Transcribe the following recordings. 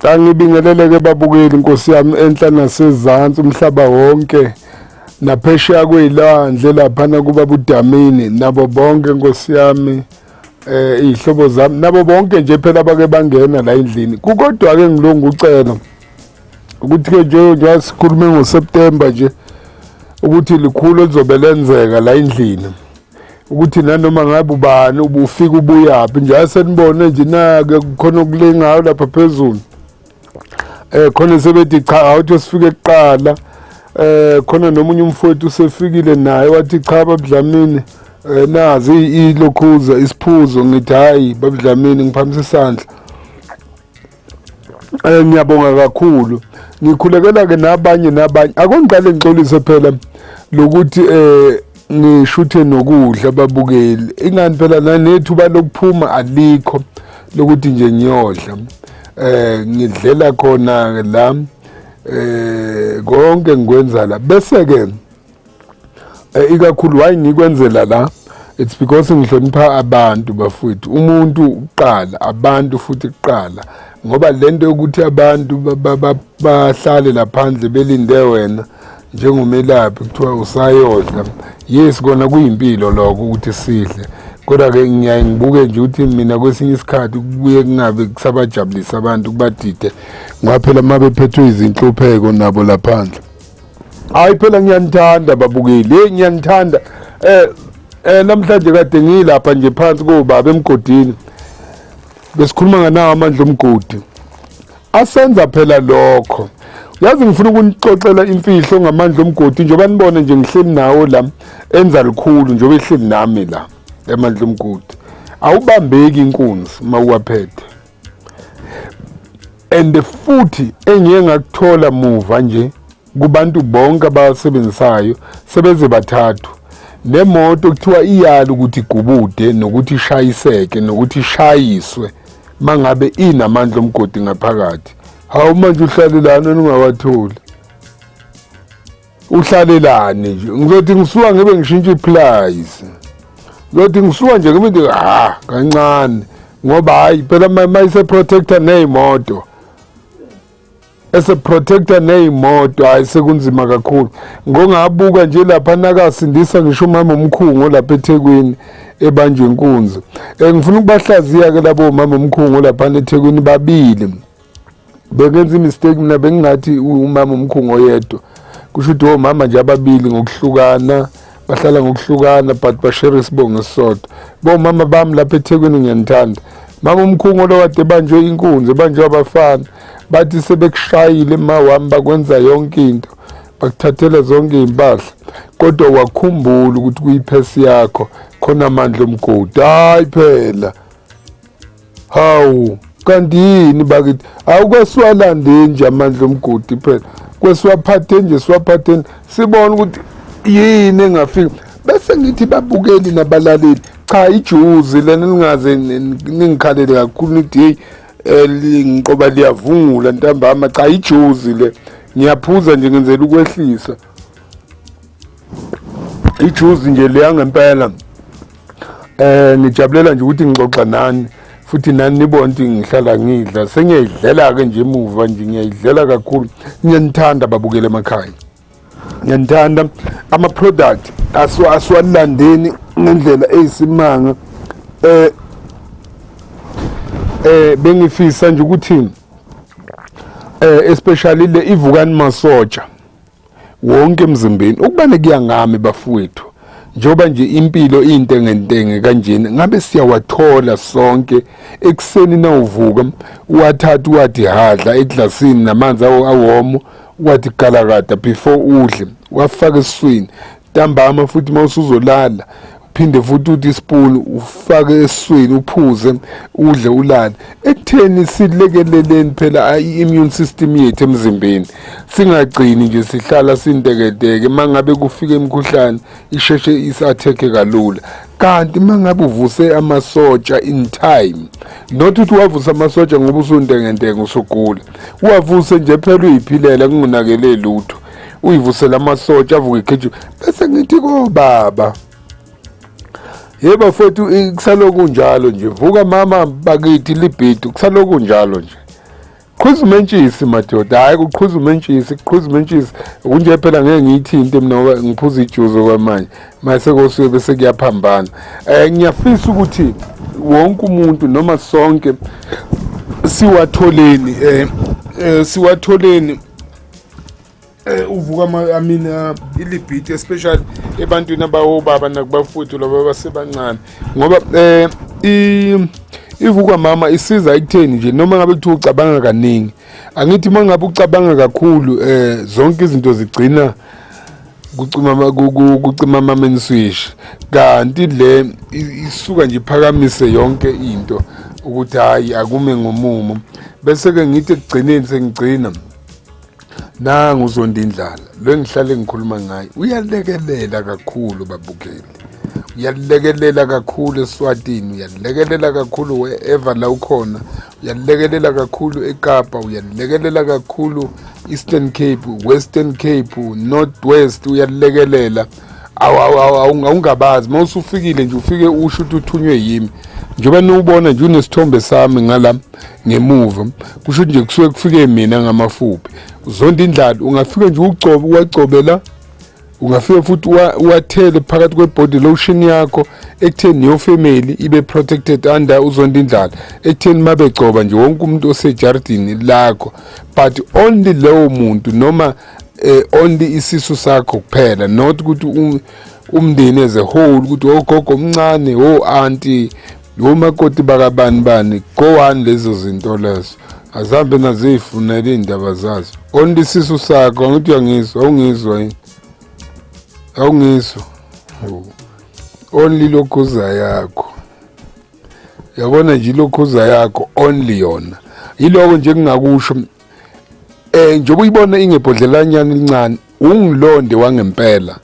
Cha, ngibingelele-ke babukeli, nkosi yami, enhla nasezansi umhlaba wonke, naphesheya kwey'lwandle laphana kuBaba uDamini, nabo bonke, nkosi yami, iy'hlobo zami, nabo bonke nje phela abake bangena la endlini. Kukodwa-ke ngilungu ucela ukuthi-ke njengoba sikhulume ngoSeptember nje ukuthi likhulu elizobe lenzeka la endlini, ukuthi nanoma ngabe ubani ubufika ubuyaphi nje, asenibone nje nake kukhona okulengayo lapha phezulu, khona sebethi cha, awuthi sifike kuqala, khona nomunye umfowethu usefikile naye wathi cha, babuDlamini, nazi ilokhuza isiphuzo. Ngithi hayi, babuDlamini, ngiphakamisa isandla, ngiyabonga kakhulu. Ngikhulekela ke nabanye nabanye. Akongiqale ngixolise phela lokuthi ngishuthe nokudla, babukeli, ingani phela nanethuba lokuphuma alikho lokuthi nje ngiyodla, ngidlela khona la, konke ngikwenza la. Bese ke ikakhulu why ngikwenzela la, it's because ngihlonipha abantu bafowethu, umuntu kuqala, abantu futhi kuqala, ngoba lento yokuthi abantu bahlale laphandle belinde wena njengomelaphi, kuthiwa usayodla, yes, kona kuyimpilo lokho ukuthi sidle, kodwa-ke ngiyaye ngibuke nje ukuthi mina kwesinye isikhathi kubuye kungabe kusabajabulisa abantu, kubadide, ngoba phela uma bephethwe izinhlupheko nabo laphandle. Hayi phela, ngiyanithanda babukeli, hey, ngiyanithanda. Namhlanje kade ngilapha nje phansi kobaba emgodini, besikhuluma nganawo amandla omgodi asenza phela lokho. Yazi, ngifuna ukunixoxela imfihlo ngamandla omgodi, njengoba nibone nje ngihleli nawo la, enza likhulu njengoba ehleli nami la emandla omgodi. Awubambeki inkunzi uma uwaphethe. And futhi engiye ngakuthola muva nje kubantu bonke abawasebenzisayo, sebeze bathathu, nemoto kuthiwa iyala ukuthi igubude nokuthi ishayiseke nokuthi ishayiswe mangabe inamandla omgodi ngaphakathi. Hawu, manje uhlalelani wena ungawatholi? Uhlalelani nje? Ngizothi ngisuka ngibe ngishintsha iplies, ngizothi ngisuka nje ngibe ha kancane, ngoba hayi phela mayise-protector ney'moto, ese-protector ney'moto, hhayi, sekunzima kakhulu. Ngongabuka nje lapha nakasindisa ngisho umama omkhungo lapha eThekwini ebanjwe inkunzi. Ngifuna ukubahlaziya-ke labo mama omkhungo laphana eThekwini babili. Bengenza i-mistake mina, bengingathi umama omkhungo oyedwa, kusho ukuthi omama nje ababili ngokuhlukana, bahlala ngokuhlukana but bashare isibongo esisodwa. Bomama bami lapha eThekwini, ngiyanithanda. Mama umkhungo lo kade ebanjwe inkunzi, ebanjwe abafana, bathi sebekushayile ma wami, bakwenza yonke into, bakuthathela zonke iy'mpahla, kodwa wakhumbula ukuthi kuyiphesi yakho khona amandla omgodi. Hayi phela, hawu, kanti yini bakithi? Awukwesiwalande nje amandla omgodi phela, kwesiwaphathe nje, siwaphatheni sibone ukuthi yini engafika. Bese ngithi babukeli nabalaleli, cha, ijuzi lena ningaze ningikhalele kakhulu nithi hey, lingiqoba liyavungula ntambama. Cha, ijuzi le ngiyaphuza nje, ngenzela ukwehlisa ijuzi nje leya ngempela. Ngijabulela nje ukuthi ngixoxa nani futhi nani nibone ukuthi ngihlala ngidla, sengiyayidlela-ke nje emuva nje, ngiyayidlela kakhulu. Ngiyanithanda babukele emakhaya, ngiyanithanda. Ama-product asiwalandeni ngendlela eyisimanga. Bengifisa nje ukuthi especially le ivukani masotsha wonke emzimbeni, ukubane kuya ngami bafowethu, njengoba nje impilo intengentenge kanjena, ngabe siyawathola sonke ekuseni nawuvuka, uwathatha uwathi hadla eglasini namanzi awomo, wathi galakada before udle, wafaka esiswini. Ntambama futhi mawusuzolala, uphinde futhi uthi ispoon ufake esiswini, uphuze, udle, ulale. Ekutheni silekeleleni phela i-immune system yethu emzimbeni, singagcini nje sihlala sintekenteke. Mangabe kufika imikhuhlane isheshe isi-attack kalula, kanti mangabe uvuse amasotsha in time, not ukuthi wavusa amasotsha ngoba usuntekenteke usugula, uwavuse nje phela uyiphilela kungonakele lutho, uyivusela amasotsha avuke egijima. Bese ngithi kobaba, yebo bafowethu, kusaloku njalo nje, vuka mama bakithi, libhidu kusaloku njalo nje. Qhuza umentshisi madoda, hhayi kuqhuza umentshisi, kuqhuza umentshisi. Kunje phela ngeke ngiyithinte mina ngoba ngiphuza ijuzi okwamanje. Mase kosuke bese kuyaphambana. Ngiyafisa ukuthi wonke umuntu noma sonke siwatholeni siwatholeni uvuka ama I mean ilibhiti especially ebantwini abawobaba nakubafowethu laba abasebancane ngoba ivuka mama isiza ekutheni nje noma ngabe kuthiwa ucabanga kaningi angithi uma ngabe ucabanga kakhulu zonke izinto zigcina kucima kucima ama-main switch kanti le isuka nje iphakamise yonke into ukuthi hhayi akume ngomumo bese-ke ngithi ekugcineni sengigcina nangu uzonda indlala lo engihlale ngikhuluma ngaye uyalekelela kakhulu babukeli uyalekelela kakhulu eSwatini uyalekelela kakhulu wherever la ukhona uyalekelela kakhulu eKapa uyalekelela kakhulu Eastern Cape Western Cape North West uyalekelela awungabazi uma usufikile nje ufike usho ukuthi uthunywe yimi njengoba niwubona nje unesithombe sami ngala ngemuva kusho ukuthi nje kusuke kufike mina ngamafuphi uzonda indlala ungafike nje ugcobe uwagcobela ungafike futhi uwathele phakathi kwe-body lotion yakho ekutheni your family ibe protected under uzonda indlala ekutheni mabegcoba nje wonke umuntu osejardini lakho but only lowo muntu noma only isisu sakho kuphela not ukuthi umndeni as a whole ukuthi ogogo omncane o auntie omakoti bakabani bani go on lezo zinto lezo azihambe naziyifunela iy'ndaba zazo only isisu sakho angithi uyangizwa awungizwa yini awungizwa only lokhuza yakho yabona nje ilokhuza yakho only yona yiloko nje kungakusho njengoba uyibona ingebhodlelanyana elincane ungilonde wangempela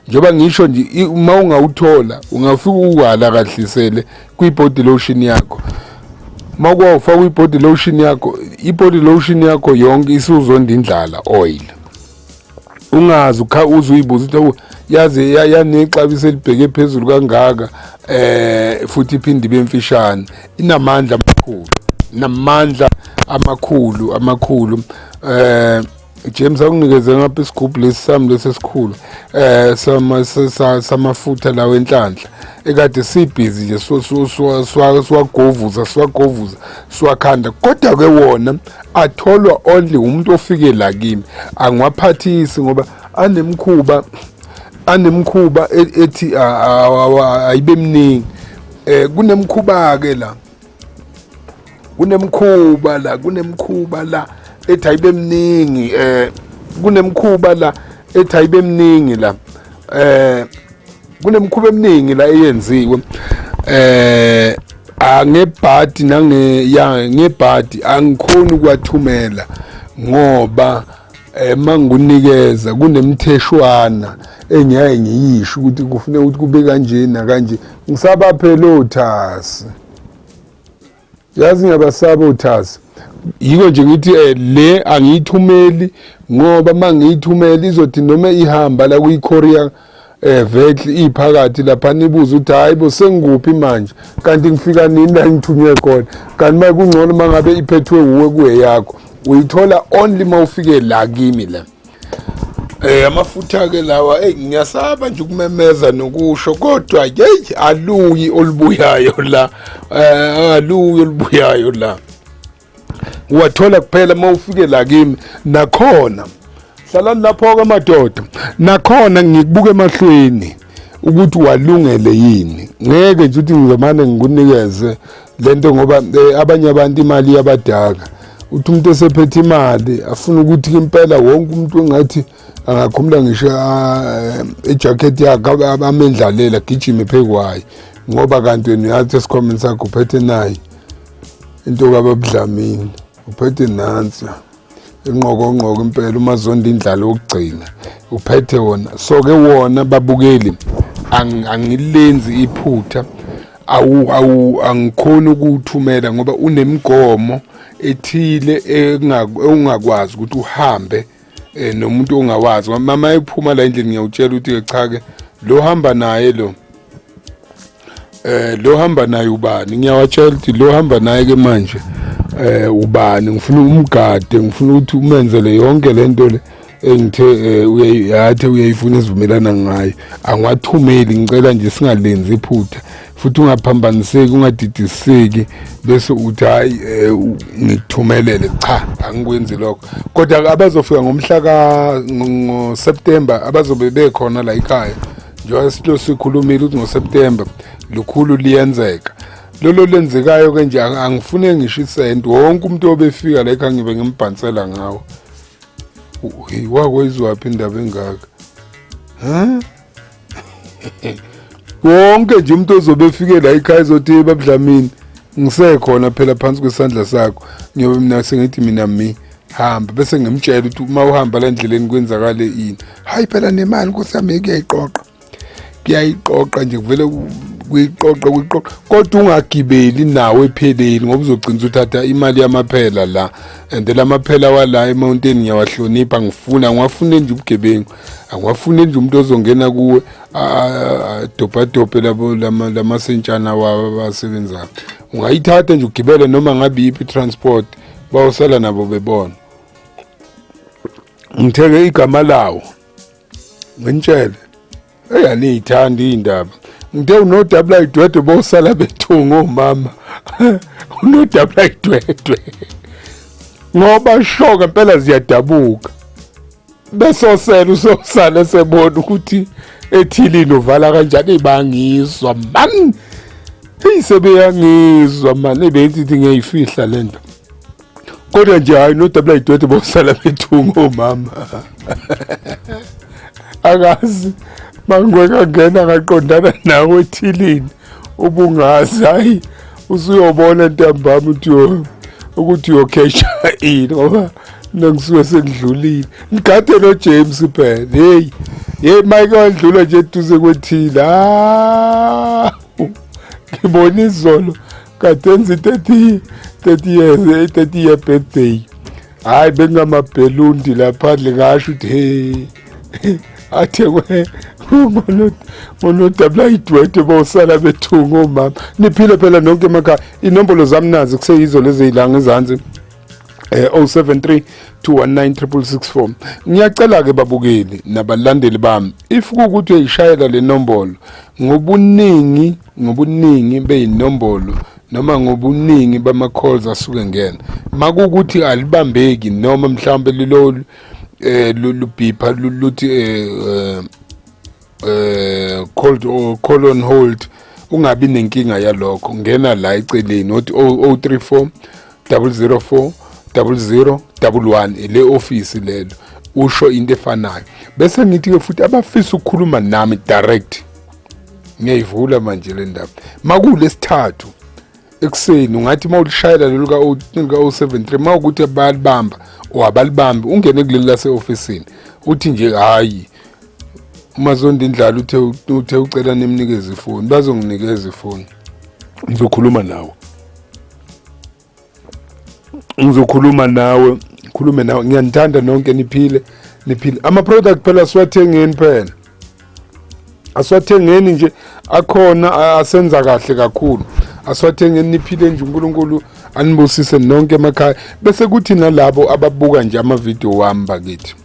njengoba ngisho nje uma ungawuthola ungafika uwala kahlisele kwi-body lotion yakho uma kwawufaka kwi-body lotion yakho i-body lotion yakho yonke isuzonda indlala oil ungazi uze uyibuza ukuthi yaze yanexabiso elibheke phezulu kangaka futhi iphinde ibe mfishane inamandla amakhulu namandla amakhulu amakhulu James akunikeze ngapha isigubhu lesi sami lesi esikhulu sama samafutha lawo enhlanhla ekade sibhizi nje siwagovuza siwagovuza siwakhanda kodwa ke wona atholwa only umuntu ofike la kimi angiwaphathisi ngoba anemkhuba anemkhuba ethi ayibe mningi kunemkhuba ke la kunemkhuba la kunemkhuba la ethi ayibe mningi kunemkhuba la ethi ayibe mningi la kunemkhuba eminingi la eyenziwe angebhadi nange ya ngebhadi angikhoni ukwathumela ngoba mangunikeza kunemtheshwana engiyaye ngiyisho ukuthi kufuneka ukuthi kube kanje nakanje ngisabaphela othasi yazi ngiyabasaba othasi yiko nje ngithi le angiyithumeli ngoba mangiyithumela izothi noma ihamba la kuyi-courier vehicle iphakathi lapha nibuza ukuthi hayi bo sengikuphi manje kanti ngifika nini la ngithunywe khona kanti maye kungcono mangabe iphethwe wuwe kuwe yakho uyithola only mawufike la kimi la amafutha ke lawa hey ngiyasaba nje ukumemeza nokusho kodwa hey aluyi olubuyayo la aluyi olubuyayo la wathola kuphela mawufike la kimi nakhona hlalani lapho ke madoda nakhona ngikubuka emahlweni ukuthi walungele yini ngeke nje ukuthi ngizomane ngikunikeze lento ngoba abanye abantu imali iyabadaka uthi umuntu esephethe imali afuna ukuthi impela wonke umuntu engathi angakhumula ngisho ijacket yakhe amendlalela agijime phekwayo ngoba kanti wena uyathi esikhwameni sakho uphethe naye into kaBabudlamini uphethe nansi inqokonqoko impela uma zonda indlala yokugcina uphethe wona so ke wona babukeli angilenzi iphutha awu angikhoni ukuwuthumela ngoba unemigomo ethile ongakwazi ukuthi uhambe nomuntu ongawazi ngoba mama ephuma la endlini ngiyawutshela ukuthi cha ke lo hamba naye lo lo hamba naye ubani ngiyawatshela ukuthi lo hamba naye ke manje Ubani ngifuna umgade, ngifuna ukuthi umenzele yonke lento le engithe uyayathe uyayifuna esivumelana ngayo. Angiwathumeli, ngicela nje singalenzi iphutha, futhi ungaphambaniseki, ungadidiseki bese uthi hayi, ngikuthumelele. Cha, angikwenzi lokho. Kodwa abazofika ngomhla ka ngoSeptember, abazobe bekhona la ekhaya, njengoba silo sikhulumile ukuthi ngoSeptember lukhulu liyenzeka lolo lenzekayo ke nje, angifune ngisho isenti. Wonke umuntu obefika la ekhaya ngibe ngimbhansela ngawo. Hey, wakwezwaphi indaba engaka? Ha, wonke nje umuntu ozobe efike la ekhaya ezothi, "Babudlamini, ngisekhona phela phansi kwesandla sakho," ngiyobe mina sengithi mina mi hamba, bese ngimtshela ukuthi uma uhamba la endleleni kwenzakale ini. Hayi phela, nemali nkosi yami kuyayiqoqa, kuyayiqoqa nje, kuvele kuyiqoqa, kuyiqoqa, kodwa ungagibeli nawe epheleni ngoba uzogcina uthatha imali yamaphela la. And lamaphela wala emountain ngiyawahlonipha, ngifuna ngiwafune nje ubugebengu, angiwafune nje umuntu ozongena kuwe adobhadobhe labo lamasentshana wabo abasebenzayo. Ungayithatha nje ugibele noma ngabe yiphi transport, bawusala nabo bebona. Ngitheke igama lawo, ngintshele. Eyi, aniyithandi iy'ndaba. Ngithe unodabula idwedwe, bosala bethunga omama, unodabula idwedwe, ngoba sho ngempela ziyadabuka, besosela usosala sebona ukuthi ethilini uvala kanjani. Bangizwa man, heyi, sebeyangizwa man, ebeyithi ngiyayifihla lento, kodwa nje hayi, nodabula idwedwe, bosala bethunga omama. Akazi mangweka ngena ngaqondana nawe ethilini, ubungazi. Hayi, usuyobona ntambama ukuthi uyokhesha ini, ngoba mina ngisuke sengidlulile. Ngigade no James phela. Hey hey, mike wadlula nje eduze kwethile. Ah, ngibona izolo kade enza i-30 30 years, 30 year birthday. Hayi, bengamabhelundi laphandle, ngasho ukuthi hey, athengwe ngonodabula idwedwe, bosala bethunga omama. Niphile phela nonke emakhaya. Inombolo zami nazi, kuseyizo lezi ey'la ngezansi, 073 219 6664. Ngiyacela ke babukeli nabalandeli bami, if kuwukuthi uyayishayela le nombolo ngobuningi, ngobuningi beyinombolo noma ngobuningi bama calls asuke ngena, makuwukuthi alibambeki noma mhlawumbe lilo lubhipha luthi called or call on hold, ungabi nenkinga yalokho. Ngena la eceleni uthi 034 004 00 11, ile office lelo, usho into efanayo. Bese ngithi ke futhi abafisa ukukhuluma nami direct, ngiyayivula manje le ndaba, makulesithathu ekuseni ungathi uma ulishayela lolu ka 073, uma ukuthi bayalibamba or abalibambi, ungene kuleli lase-ofisini, uthi nje hayi, uMazondi Indlala uthe ucela nimnikeze ifoni. Bazonginikeza ifoni, ngizokhuluma nawe, ngizokhuluma nawe, khulume nawe. Ngiyanithanda nonke, niphile, niphile. Ama-product phela siwathengeni phela, asiwathengeni nje, akhona asenza kahle kakhulu, asiwathengeni. Niphile nje, uNkulunkulu anibusise nonke emakhaya. Bese kuthi nalabo ababuka nje amavidiyo wami bakithi,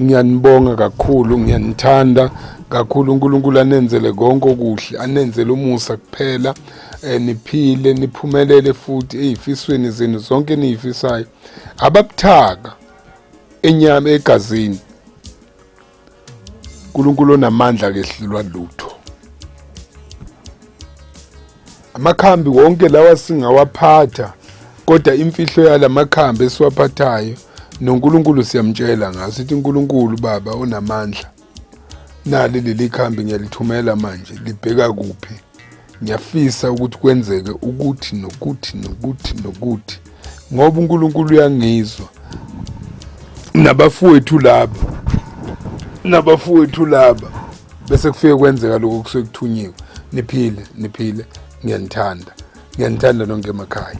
ngiyanibonga kakhulu, ngiyanithanda kakhulu. uNkulunkulu anenzele konke okuhle, anenzele umusa kuphela, niphile, niphumelele futhi ey'fisweni zenu zonke eniyifisayo. Ababuthaka enyama egazini, uNkulunkulu onamandla kehlulwa lutho. Amakhambi wonke lawa singawaphatha, kodwa imfihlo yalamakhambi esiwaphathayo noNkulunkulu siyamtshela ngaso, sithi, "uNkulunkulu Baba onamandla, nali leli khambi, ngiyalithumela manje, libheka kuphi? Ngiyafisa ukuthi kwenzeke ukuthi nokuthi nokuthi nokuthi," ngoba uNkulunkulu uyangizwa. Nabafowethu laba, nabafowethu laba, bese kufike kwenzeka lokho kusuke kuthunyiwe. Niphile, niphile, ngiyanithanda, ngiyanithanda nonke emakhaya.